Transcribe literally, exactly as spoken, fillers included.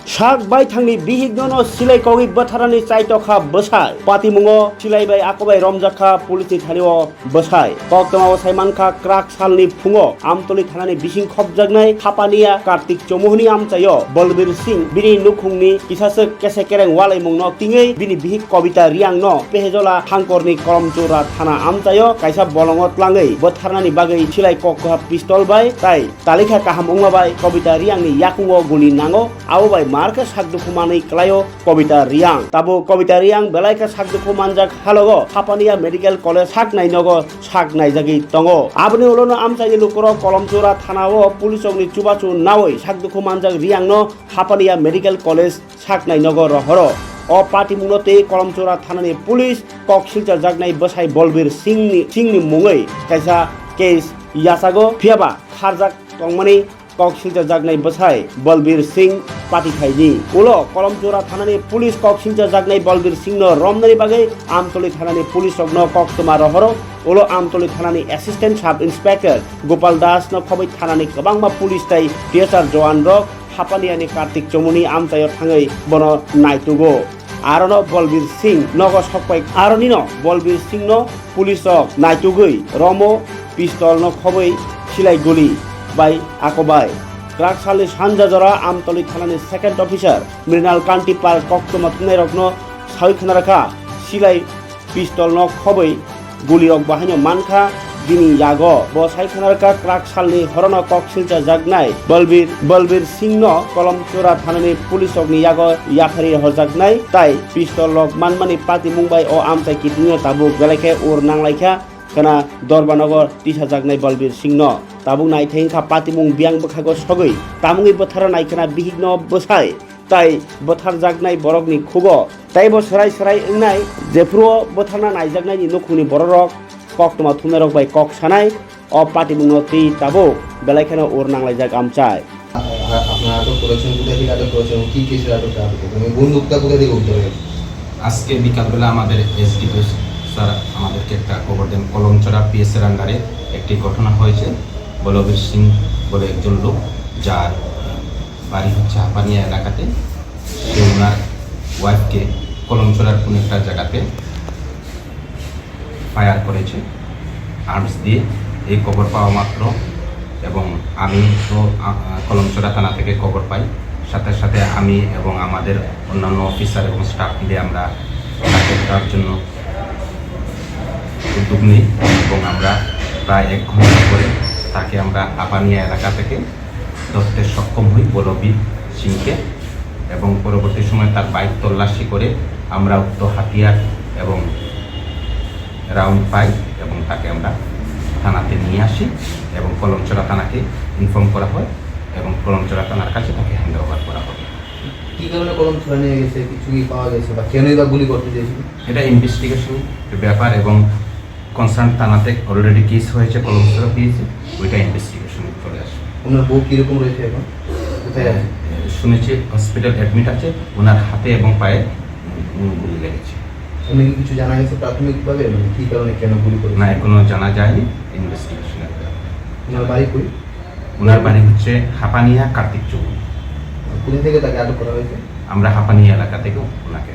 Sak baithangni bihikno no silai kogwi bwtharnani chaitokha bwsai. Patimungo silai bai akobai romjakha police ni thani o bwsai. Koktwma o saimankha kwrak salni phungo Amtoli thanani bising khopjaknai Hapania Kartik Chomuhuni amchaio Balbir Singh bini nukhungni kisaswk kese kereng walaimungno tingwi bini bihik Kobita Riangno Pehejola Hangkorni Kolomchura thana amchaio kaisa bolongo tlangwi bwtharnani bagwi silai kok kwha pistol bai tai talikha kaham wngma bai Kobita Riangni yakungo guli nango, abo bai mar khe sakdukhu manwi klaio Kobita Riang. Tabuk Kobita Riang belai khe sakdukhu manjak halogo Hapania Medical College saknai nogo sak naijagwi tongo. Aboni ulono amchaini lukurok Kolomchura thanao police rokni chubachu nawi sakdukhu manjak Riangno Hapania Medical College saknai nogo rohoro. O patimungno tei Kolomchura thanani police kok silchajaknai bwsai Balbir Singhni, Singhni mungwi kaisa case yachago, phiyaba kharjak tongmani kok silchajaknai bwsai Balbir Singh patithaini. Ulo Kolomchura thanani police kok silchajaknai Balbir Singhno romnani bagwi Amtoli thanani police rokno koktwma rohoro. Ulo Amtoli thanani Assistant Sub Inspector Gopal Das no khobwi thanani kwbangma police tai T S R jowan rok Hapaniani Kartik Chomuni amchaio thangwi bono naitugo. Arono Balbir Singh nogo sokpai, aronino Balbir Singhno police rok naitugwi romo pistol no khobwi silai guli bai akobai. Kwrak salni sanja jora Amtoli thanani second officer Mrinal Kanti Pal koktwma thumnairokno sawi khna rwkha silai pistol no khobwi guli rok bahaino mankha bini yago. Bo sai khna rwkha kwrak salni horono kok silchajaknai Balbir, Balbir Singh no Kolomchura thanani police rokni yago yaphari rohorjaknai tai pistol rok manmani patimung bai o amchai kitingno tabuk belai khe ur nanglaikha khna Dorbanogo tisajaknai Balbir Singh no. Tabuk naithai wngkha patimung biyang bwkhago sogwi tamungwi bwtharo naikhwna bihikno bwsai tai bwtharjaknai borokni khugo teibo swrai swrai wngnai. Jephuru o bwtharna naijaknaini nukhungni bororok koktwma thumnairok bai kok sanai, o patimungno twi tabuk belai kheno ur nanglaijak amchai. আ-, আপনারা আটক করেছেন, কোথা থেকে আটক করেছেন এবং কি কেসে আটক করা হয়েছে? এবং এই বন্দুকটা কোথা থেকে উদ্ধার হয়েছে? আজকে বিকালবেলা আমাদের এসডিপিও স্যার আমাদেরকে একটা খবর দেন, কলমচড়া পিএসের আন্ডারে একটি ঘটনা হয়েছে। বলবীর সিং বলে একজন লোক, যার বাড়ি হচ্ছে হাপানিয়া এলাকাতে, সে ওনার ওয়াইফকে কলমচড়ার কোনো একটা জায়গাতে ফায়ার করেছে আর্মস দিয়ে। এই খবর পাওয়া মাত্র এবং আমি তো, আ, আ, কলমচড়া থানা থেকে খবর পাই, সাথে সাথে আমি এবং আমাদের অন্যান্য অফিসার এবং স্টাফ মিলে আমরা তাকে ধরার জন্য উদ্যোগ নিই এবং আমরা প্রায় এক ঘন্টা পরে তাকে আমরা হাপানিয়া এলাকা থেকে ধরতে সক্ষম হই বলবীর সিংকে এবং পরবর্তী সময় তার বাইক তল্লাশি করে আমরা উক্ত হাতিয়ার এবং রাউন্ড পাই এবং তাকে আমরা থানাতে নিয়ে আসি এবং কলমচড়া থানাকে ইনফর্ম করা হয় এবং কলমচড়া থানার কাছে তাকে হ্যান্ড ওভার করা হবে। কি কারণে কলমচড়া নিয়ে গেছে, কিছু কি পাওয়া গেছে বা কেনই বা গুলি করতে চেয়েছিল? এটা ইনভেস্টিগেশন ব্যাপার এবং কনসার্ন থানাতে অলরেডি কেস হয়েছে, কলমচড়া দিয়েছে, ওইটা ইনভেস্টিগেশন চলে আসে। ওনার বউ কিরকম রয়েছে এখন? কোথায় আছে? এ, শুনেছি হসপিটাল অ্যাডমিট আছে, ওনার হাতে এবং পায়ে, উম, গুলি লেগেছে। এমনি কি কিছু জানা গেছে প্রাথমিকভাবে, মানে, কি কারণে, কেন গুলি করেছে? না, এখনো জানা যায়নি, ইনভেস্টিগেশনের ব্যাপারে। ওনার বাড়ি কই? ওনার বাড়ি হচ্ছে হাপানিয়া কার্তিক চৌমুহনী। কোথা থেকে তাকে আটক করা হয়েছে? আমরা হাপানিয়া এলাকা থেকে ওনাকে